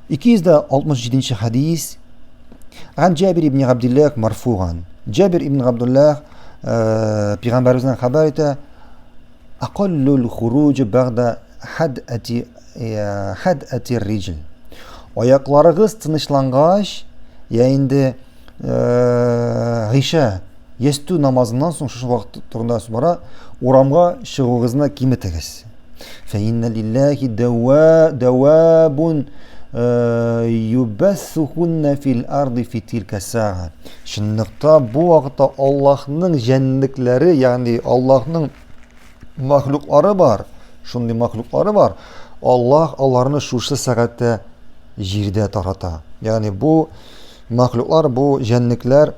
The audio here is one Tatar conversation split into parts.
267 нче хәдис. Ган Җабир ибн Габдуллах марфуган. Җабир ибн Габдуллах э, пәйгамбәребездән хәбәр итә. Акаллул хуруҗ бәгъдә хадати э, хадати риҗл. Аякларыгыз тынычлангач, я инде э, гыйша ястү намазыннан соң шушы вакыт турында сүз бара, урамга чыгуыгызны киметегез. Фәиннә лилләһи дәва дәвабун э, юбәссухунна фил арды фи тилкә сәга. Чынлыкта бу вакытта Аллаһның җәнлекләре, ягъни Аллаһның махлуклары бар, шундый махлуклары бар. Аллаһ аларны шушы сәгатьтә җирдә тарата. Ягъни бу махлуклар, бу җәнлекләр,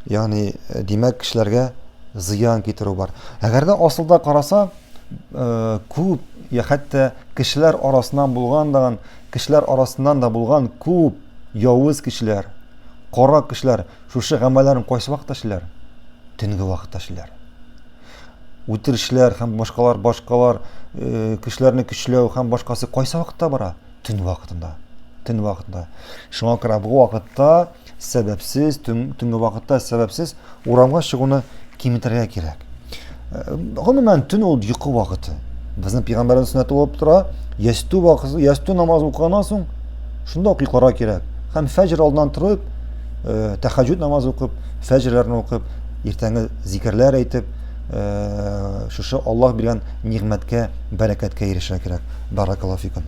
ягъни э, димәк кешеләргә зыян китерү бар. Әгәр дә асылда карасак, э, күп я хәтта кешеләр арасыннан булган даган, кешеләр арасыннан да булган күп явыз кешеләр, кара кешеләр шушы гамәлләрен кайсы вакытта эшлиләр? Төнге вакытта эшлиләр. Үтерешләр һәм башкалар, башкалар, э, кешеләрне көчләү һәм башкасы кайсы вакытта бара? Төн вакытында. Төн вакытында. Шуңа күрә бу вакытта сәбәпсез, төн, төнге вакытта сәбәпсез урамга чыгуны киметергә кирәк. Э, гомумән, төн ул йокы вакыты. Безнең пәйгамбәрнең сөннәте булып тора. Ястү вакыты, ястү намазы укыганнан соң шунда ук йокларга кирәк. Һәм фәҗр алдыннан торып, э, тәхәҗҗүд намазы укып, фәҗрләрне укып, иртәнге зикерләр әйтеп, э, шушы Аллаһ биргән нигъмәткә, бәрәкәткә ирешергә кирәк. Баракаллаһу фикум.